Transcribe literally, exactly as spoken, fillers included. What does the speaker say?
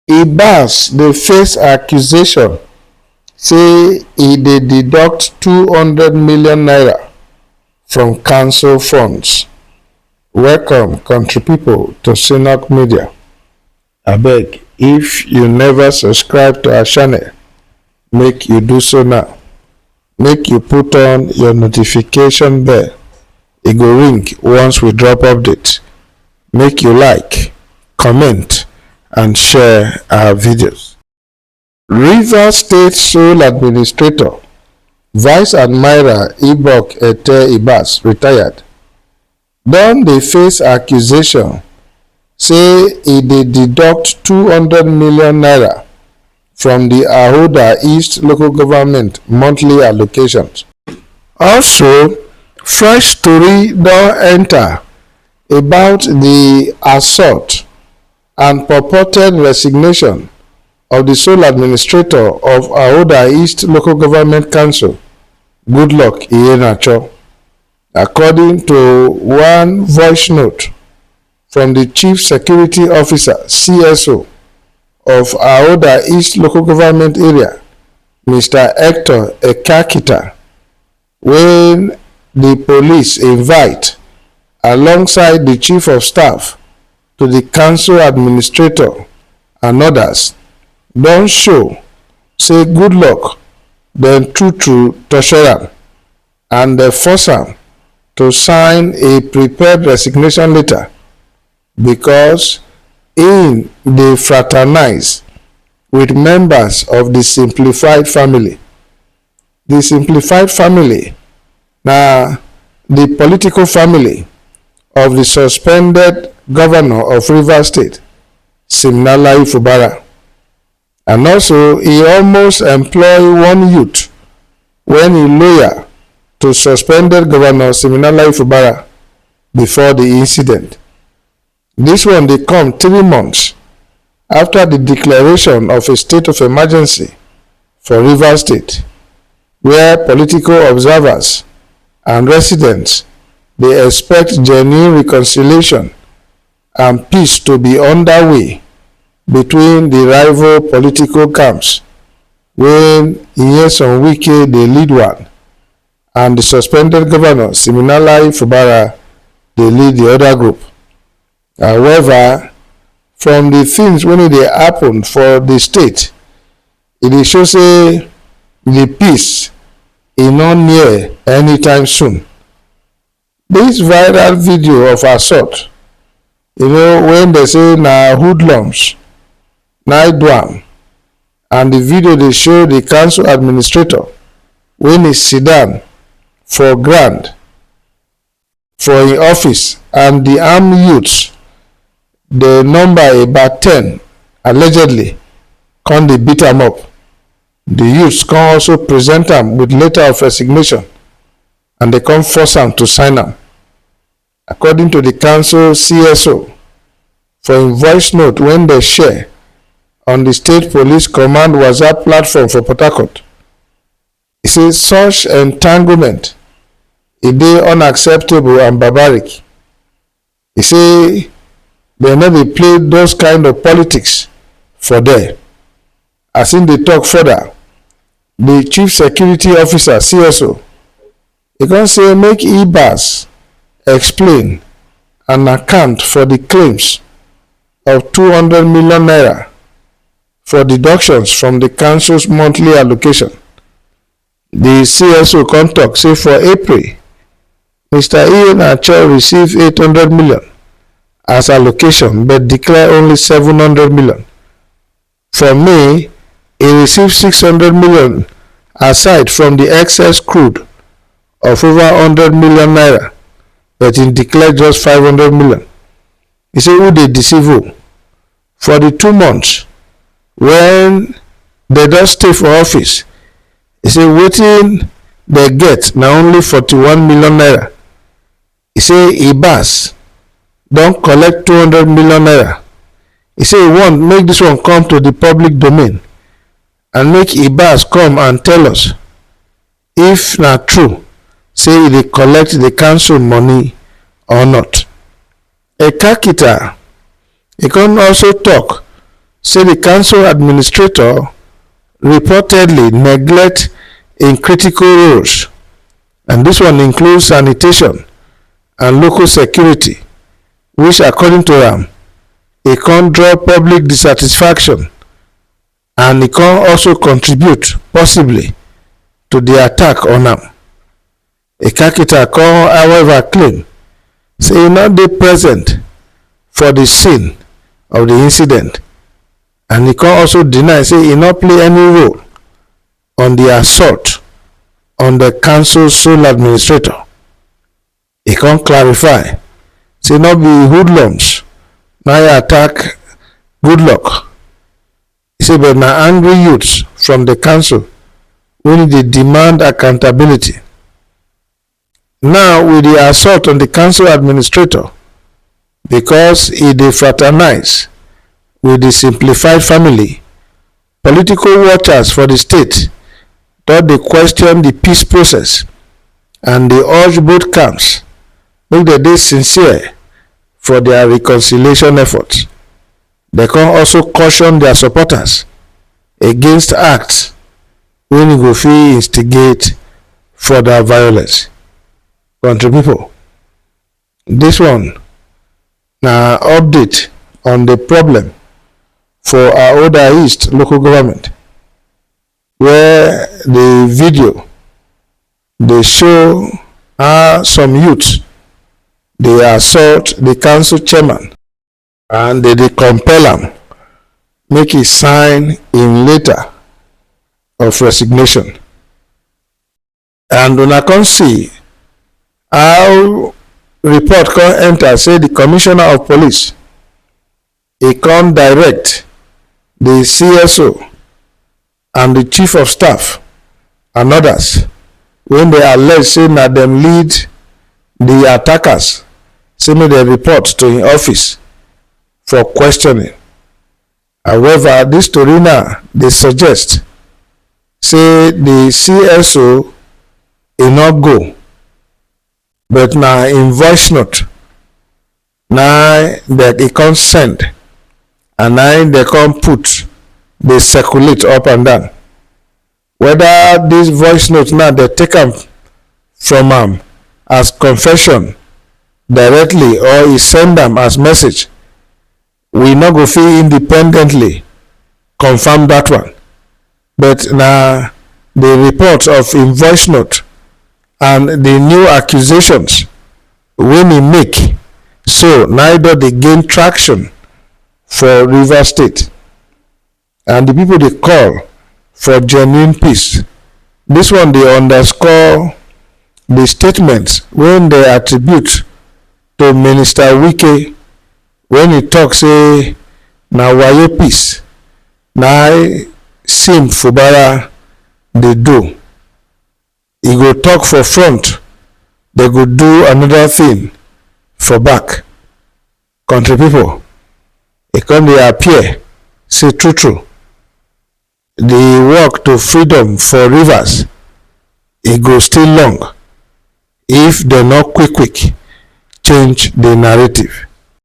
Ibas dey face accusation say e dey deduct two hundred million naira from council funds. Welcome, country people, to Synok Media. Abeg, if you never subscribe to our channel, make you do so now. Make you put on your notification bell. E go ring once we drop update. Make you like, comment, and share our videos. Rivers State Sole Administrator, Vice Admiral Ibok Ete Ibas, retired, don dey face accusation say e dey deduct two hundred million naira from the Ahoda East Local Government monthly allocations. Also, fresh tori don enter about the assault and purported resignation of the sole administrator of Ahoda East Local Government Council, Goodluck Iheanacho. According to one voice note from the Chief Security Officer, C S O, of Ahoda East Local Government Area, Mister Hector Ekakita, wey the police invite alongside the Chief of Staff to the Council Administrator and others, don show say Goodluck dem true true torture am and dem force am to sign a prepared resignation letter because im dey fraternize with members of the Simplified family. The Simplified family na the political family of the suspended governor of Rivers State, Siminalayi Fubara. And also, e almost employ one youth wey e loyal to suspended Governor Siminalayi Fubara before the incident. This one dey come three months after the declaration of a state of emergency for Rivers State, where political observers and residents dey expect genuine reconciliation and peace to be underway between the rival political camps wey Nyesom Wike dey lead one and the suspended governor Siminalayi Fubara dey lead the other group. However, from the things wey dey happen for the state, e dey show say the peace e no near anytime soon. This viral video of assault, you know, wey dem say na hoodlums na do am, and the video dey show the council administrator wey e sit down for ground for im office, and the armed youths, the number about ten, allegedly come dey beat am up. The youths come also present am with letter of resignation and dem come force am to sign am. According to the council C S O, for im voice note wey dem share on the State Police Command WhatsApp platform for Port Harcourt, e say such entanglement e dey unacceptable and barbaric. E say dem no dey play those kind of politics for there. As im dey talk further, the Chief Security Officer, C S O, e come say make Ibas explain and account for the claims of two hundred million naira for deductions from the council's monthly allocation. The C S O come talk say for April, Mister Iheanacho receive eight hundred million as allocation but declare only seven hundred million. For May, e receive six hundred million aside from the excess crude of over hundred million naira, but im declare just five hundred million. E say who dey deceive who? For the two months wey dem don stay for office, e say wetin dem get na only forty-one million naira. E say Ibas don collect two hundred million naira. E say e want make this one come to the public domain and make Ibas come and tell us if na true say e dey collect the council money or not. Ekakita, e come also talk say the council administrator reportedly neglect in critical roles, and this one includes sanitation and local security, which, according to am, e come draw public dissatisfaction, and e come also contribute possibly to the attack on am. Ekakita come, however, claim say e no dey present for the scene of the incident, and e come also deny say e no play any role on the assault on the council sole administrator. E come clarify say no be hoodlums na e attack Goodluck. E say, but na angry youths from the council wey dey demand accountability. Now, with the assault on the council administrator, because e dey fraternize with the Simplified family, political watchers for the state don dey question the peace process and dey urge both camps make dem dey sincere for their reconciliation efforts. Dem come also caution their supporters against acts wey go fit instigate further violence. Country people, this one na update on the problem for Ahoada East local government, where the video dey show how some youths dey assault the council chairman and dem dey compel am make e sign im letter of resignation. And una come see how report come enter say the commissioner of police, e come direct the C S O and the chief of staff and others wey dey allege say na dem lead the attackers, say make dem report to im office for questioning. However, this story now dey suggest say the C S O e no go, but na im voice note na dem e come send, and na im dem come put dey circulate up and down. Whether this voice note now dem take am from am as confession directly or e send am as message, we no go fit independently confirm that one. But na the report of im voice note and the new accusations wey e make so na e don dey gain traction for Rivers State, and the people dey call for genuine peace. This one dey underscore the statements wey dem attribute to Minister Wike when e talk say na wayo peace na im Sim Fubara dey do. E go talk for front, dem go do another thing for back. Country people, e come dey appear say true true, the walk to freedom for Rivers, e go still long if dem no quick quick change the narrative.